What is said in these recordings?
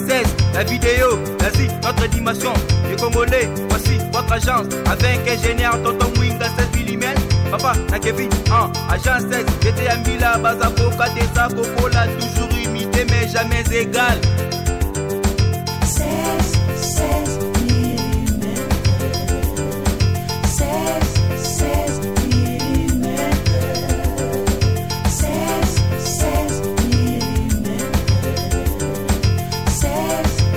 16, la vidéo, l'Asie, notre dimension. Les Congolais, voici votre agence. Avec ingénieur Tonton Mwinga 16 mm. Papa, na Kevin, en agence 16. J'étais à Mila, Bazaboka, Desa, Coca, toujours imité, mais jamais égal. 16, 16 mm. 16, 16 mm. 16, 16 mm. 16,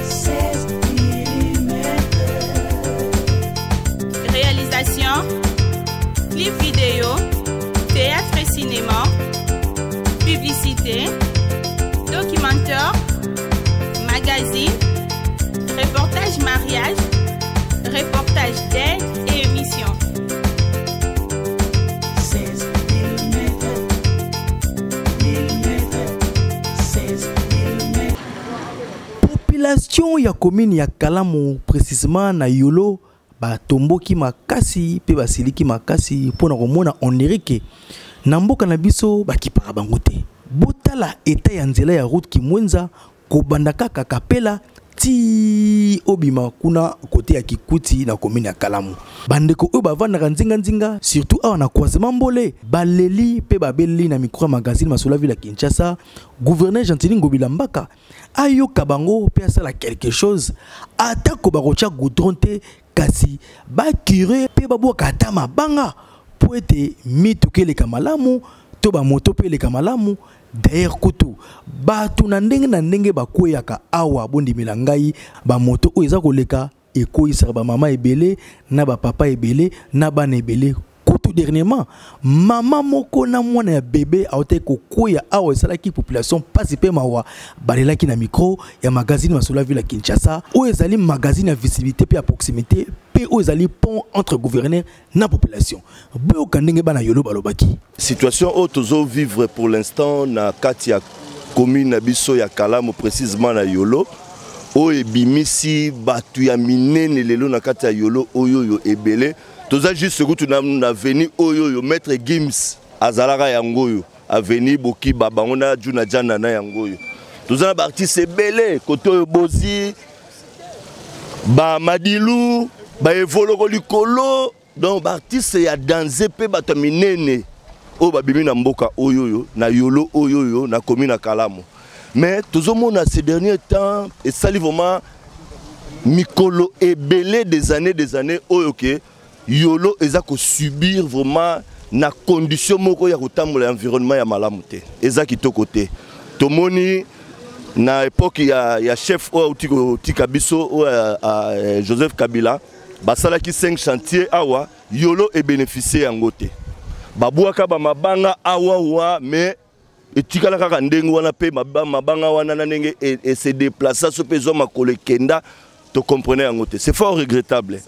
16 mm. Réalisation, clip vidéo, théâtre et cinéma, publicité, documentaire, magazine, reportage mariage, reportage d'aide et émission. 16 mm. Mm. 16 mm. Population ya commune ya Kalamu, précisément na Yolo, batomboki makasi mpe basiliki makasi mpona komona on dirait que na mboka na biso bakipaka bango te. Botala état ya nzela ya route Kimwenza, kobanda kaka Kapela ti obima kuna kote ya Kikuti na commune ya Kalamu. Bandeko oyo bavandaka nzinga-nzinga, surtout awa na croisement Mbole, baleli mpe babeleli na micro ya magazine Masolo ya ville ya Kinshasa, gouverneur Gentiny Ngobila Mbaka ayoka bango mpe asala quelque chose. Atako bakotia goudron te, kasi bacurer mpe babwaka ata mabanga po ete mituka eleka malamu to bamoto mpe eleka malamu. D'ailleurs kutu bato na ndenge na ndenge bakweyaka awa, bondimela ngai, bamoto oyo eza koleka ekweyisaka bamama ebele na bapapa ebele na bana ebele. Kutu dernièrement, mama moko na mwana ya bébé aotaki kokweya awa, esalaki population mpasi mpe mawa. Balelaki na micro ya magazine Masolo ya ville ya Kinshasa, oyo ezali magazine ya visibilité mpe ya proximité, mpe oyo ezali pont entre gouverneur na population. Boyoka ndenge bana Yolo balobaki. Situation oyo tozovivre pour l'instant na kati ya commune na biso ya Kalamu, précisément na Yolo, oyo ebimisi bato ya minene lelo na kati ya Yolo oyo oyo ebele. Toza juste kutu na avenue oyo oyo Maître Gims azalaka, yango oyo avenue Bokiba bango na Juna Jana na yango oyo. Toza na baartiste ebele kote oyo, Bozi, Bamadilu, baevoloko likolo, donc baartiste ya danse mpe bato ya minene oyo babimi na mboka oyo oyo na Yolo oyo oyo na commune ya Kalamu. Mais tozomona ces derniers temps, esali vraiment mikolo ebele, des années, des années oyo ke Yolo eza kosubir vraiment na condition moko ya kotambola ya environnement ya malamu te, eza kitoko te. Tomoni na époque ya chef oyo auti kotika biso oyo, Joseph Kabila, basalaki 5 chantier awa. Yolo ebénéficie yango te. Babwaka bamabanga awawa, mais etikala kaka ndenge wana mpe mabanga wana na ndenge ese déplaça so mpe ezwa makolo ekenda, tocomprendre yango te. C'est fort regrettable.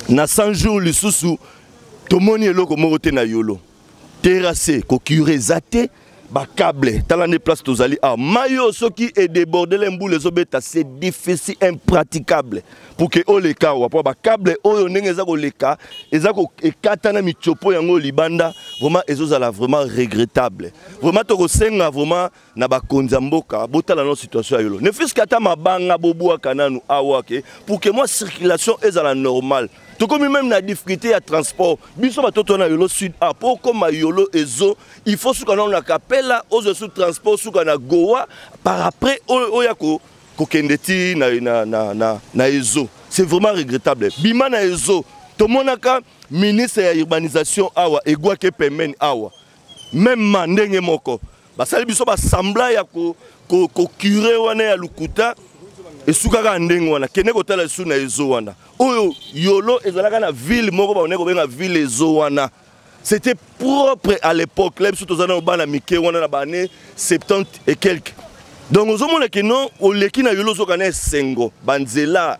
Na 100 jours lisusu, tomoni eloko moko te na Yolo. Terrasse kocurer eza te, bacâble, tala nde place tozali awa, mai oyo soki edébordele, mbula ezobeta, c'est difficile, impraticable pour ke oleka awa, mpo bacâble oyo ndenge eza koleka, eza ekata na mitiopo yango libanda. Vraiment ezozala vraiment regrettable. Vraiment tokosenga vraiment na bakonzi ya mboka, botala nano situation ya Yolo, ne fût-ce que ata mabanga bobwaka nanu awa ke pour que mwa circulation ezala normale. Tokomi même na difficulté ya transport. Biso batoto na Yolo Sud a, mpo okóma Yolo Ezo, il faut suka nano na Kapela, ozwa su transport suka na Goa, par après oyo ya kokende ti na Ezo. C'est vraiment regrettable. Bima na Ezo, tomonaka ministre ya urbanisation awa, egwaki pembeni awa, même ma ndenge moko basali biso basemblant ya kocurer wana ya lukuta, esukaka ndenge wana. Kende kotala esu na Ezo wana oyo Yolo ezalaka na ville moko babandaki kobenga ville Ezo wana. C'était propre à l'époque là. Biso toza na bana mike wana na baannée 70 et quelques. Donc ozomona ke non, oleki na Yolo, ozoka na esengo, banzela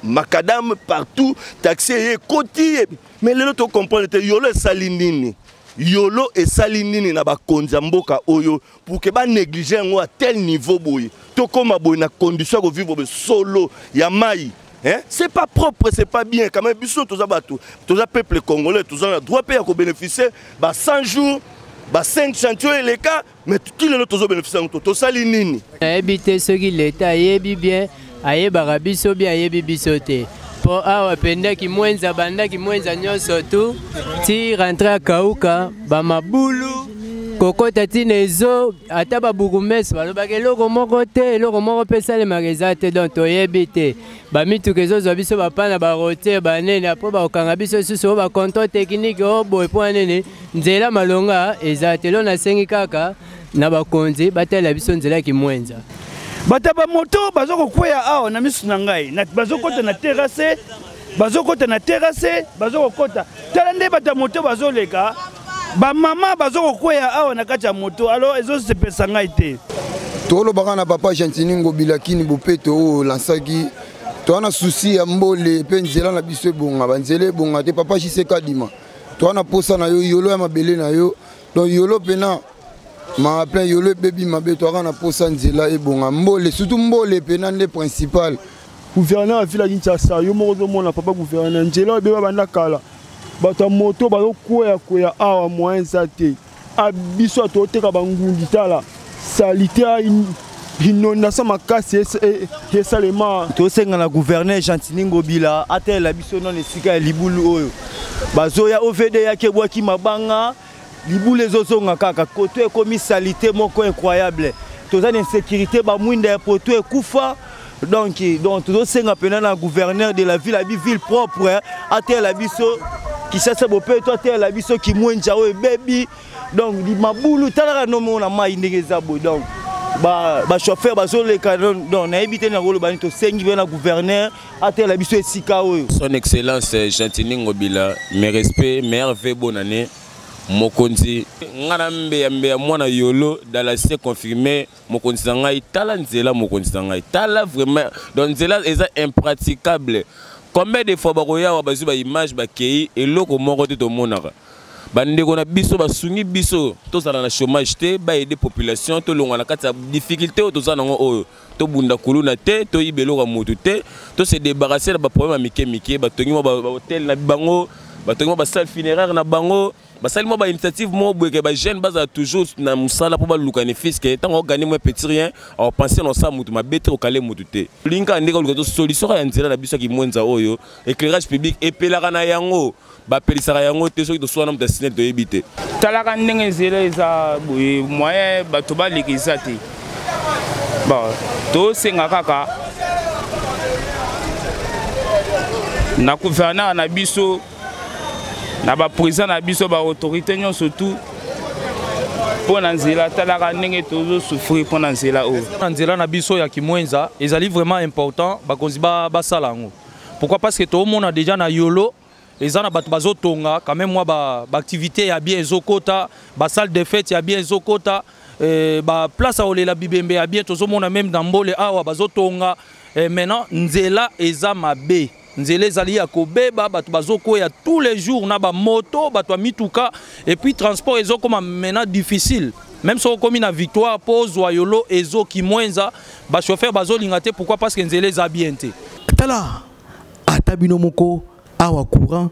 macadam partout, taxi eye ekoti. Mais lelo tocomprendre te Yolo esali nini, Yolo esali nini na bakonzi ya mboka oyo pour ke banéglige yango à tel niveau boye, tokóma boye na condition ya kovivre boye, solo ya mai, hein? C'est pas propre, c'est pas bien quand même. Biso toza bato, toza peuple congolais, toza na droit mpe ya kobénéficier ba 100 jours. Ba 5 chantier oyo eleka mais ti lelo tozobénéficie yango to tosali nini? Nayebi te soki leta ayebi bien, ayebaka biso bien, ayebi biso te. Mpo awa mpenza Kimwenza, banda Kimwenza nyonso tu ti rentre ya Kauka, bamabulu kokota ntina ezo, ata babourgmestre balobaka eloko moko te, eloko moko mpe esalemaka eza te. Donc toyebi te, bamituka ezozwa biso bapana barotier banene, apo bakokanga biso lisusu oyo bacontrole technique oyo boye, mpo nini nzela malonga eza te. Lo nasengi kaka na bakonzi batalela biso nzela ya Kimwenza. Bato ya bamoto baza kokweya awa na miso na ngai, bazokota na terrasse, bazokota na terrasse, bazokokota. Tala nde bato ya moto bazoleka, bamama bazokokweya awa na kati ya moto, alors ezosepesa ngai te. Tolobaka na papa Gentini Ngobila Kini Bopeto oyo lansaki, toza na susi ya mbole mpe nzela na biso ebonga, banzela ebonga te. Papa JC Kadima, toza na posa na yo, yolo ya mabele na yo, donc yolo mpena ma plein yolo ebebi mabe, toza na posa nzela ebonga, mbole surtout mbole mpena nde principal. Gouverneur ya ville ya Kinshasa, yo moko ozomona papa gouverneur, nzela oyo ebeba banda kala, bato ya moto bazokweya kweya awa, moyen eza te. A biso toteka bangungi, tala salite ya inondation makasi esalema. Tosenga na gouverneur Gentini Ngobila atalela biso nano esika ya libulu oyo bazoya. OVD yaki ebwaki mabanga, libulu ezozonga kaka koto, ekomi salite moko incroyable. Toza na insécurité, bamwinda ya poto ekufa. Donc tozosenga mpena na gouverneur de la ville abi ville propre, ateyela biso Kinshasa Bopeto, ateyela biso Kimwenza oyo ebebi. Donc mabulu, talaka nomo na mai ndenge eza boye. Donc bachauffeur bazoleka, donc nayebi te nakoloba nini. Tosengi mpe na gouverneur ateyela biso esika oyo. Son Excellence Gentini Ngobila, mes respects, meilleurs vœux, bonne année. Mokonzi, nga na mbeya mbeya mwana yolo dans la C confirmé, mokonzi na ngai tala nzela, mokonzi na ngai tala vraiment, donc nzela eza impraticable. Combien de fois bakoya wa bazwi ba image, bakei, eloko moko te tomonaka. Bandeko na biso basungi biso tozala na chômage te, baaider population tolongwa na kati ya difficulté oyo toza nango, oyo tobunda kuluna te, toyiba eloko ya motu te, tose débarrasse na baproblème ya mike mike. Batongi mwa bahotel na bango, batongi mwa basalle funéraire na bango, basali mwa bainitiative moko boye ke bajeune bazala toujours na mosala mpo baluka ne fiske. Ntango ogani mwa petit rien, aopense na osala motu mabe te, okale motu te. Olingi kaka ndenge oluka to solution kaka ya nzela na biso ya Kimwenza oyo, éclairage public epelaka na yango, bapelisaka yango te. Soki toswana moto ya SNEL, toyebi te. Talaka ndenge nzela eza boye, moyen bato baleka eza te. Bon, tosenga kaka na gouverneur na biso, na baprésident na biso, baautorité nyonso tu mpo na nzela. Talaka ndenge tozosouffrir mpo na nzela oyo. Na nzela na biso ya Kimwenza ezali vraiment important bakonzi basala yango. Pourquoi? Parce que toomona déjà na Yolo eza na bato bazotonga quand même, mwa baactivité ya bien ezokota, basalle de fête ya bien ezokota, baplace ya kolela bibembe ya bien tozomona. Même na Mbole awa bazotonga. Maintenant nzela eza mabe, nzela ezali ya kobeba, bato bazokwea tous les jours na bamoto, bato ya mituka, et puis transport ezokoma maintenant difficile. Même soki okomi na Victoire mpo ozwa Yolo ezo Kimwenza, bachauffeur bazolinga te. Pourquoi? Parce que nzela eza bien te. Tala ata bino moko awa, courant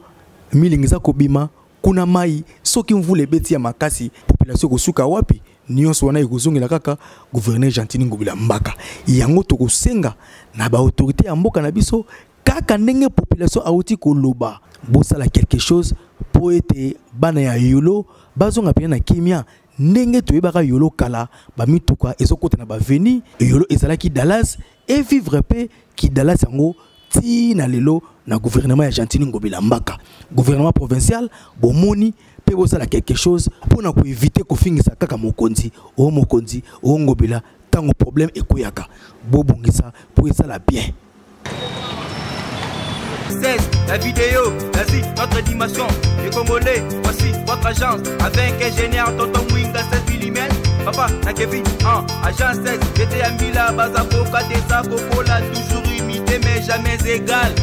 milingi eza kobima kuna, mai soki mvula ebeti ya makasi, population ekosuka wapi? Nyonso wana ekozongela kaka gouverneur Gentini Ngobila Mbaka. Yango tokosenga na baautorité ya mboka na biso, kaka ndenge population awuti koloba, bosala quelque chose mpo ete bana ya Yolo bazonga pene na kimia ndenge toyebaka Yolo kala. Bamituka ezokota na baveni, Yolo ezalaki Dallas, evivre mpe ki Dallas yango ntina lelo na gouvernement ya Gentini Ngobila Mbaka. Gouvernement provincial, bomoni mpe bosala quelque chose mpona koéviter kofingisa kaka mokonzi o mokonzi o Ngobila. Ntango problème ekweyaka, bobongisa mpo esala bien. 16, la vidéo, l'Asie, notre dimension. Les Congolais, voici votre agence. Avec ingénieur Tonton Mwinga 16 mm. Papa, na Kevin, 1, agence 16. J'étais à Mbila, Bazaboka, Desa, Coca, toujours imité, mais jamais égal.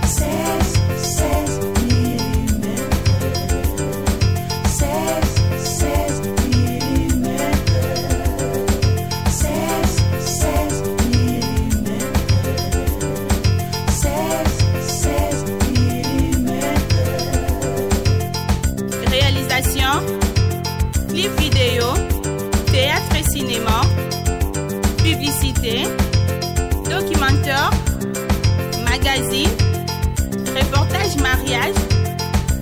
16, 16 mm. 16, 16 mm. 16, 16 mm. 16, 16 mm. Réalisation. Magazine, reportage mariage,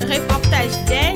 reportage.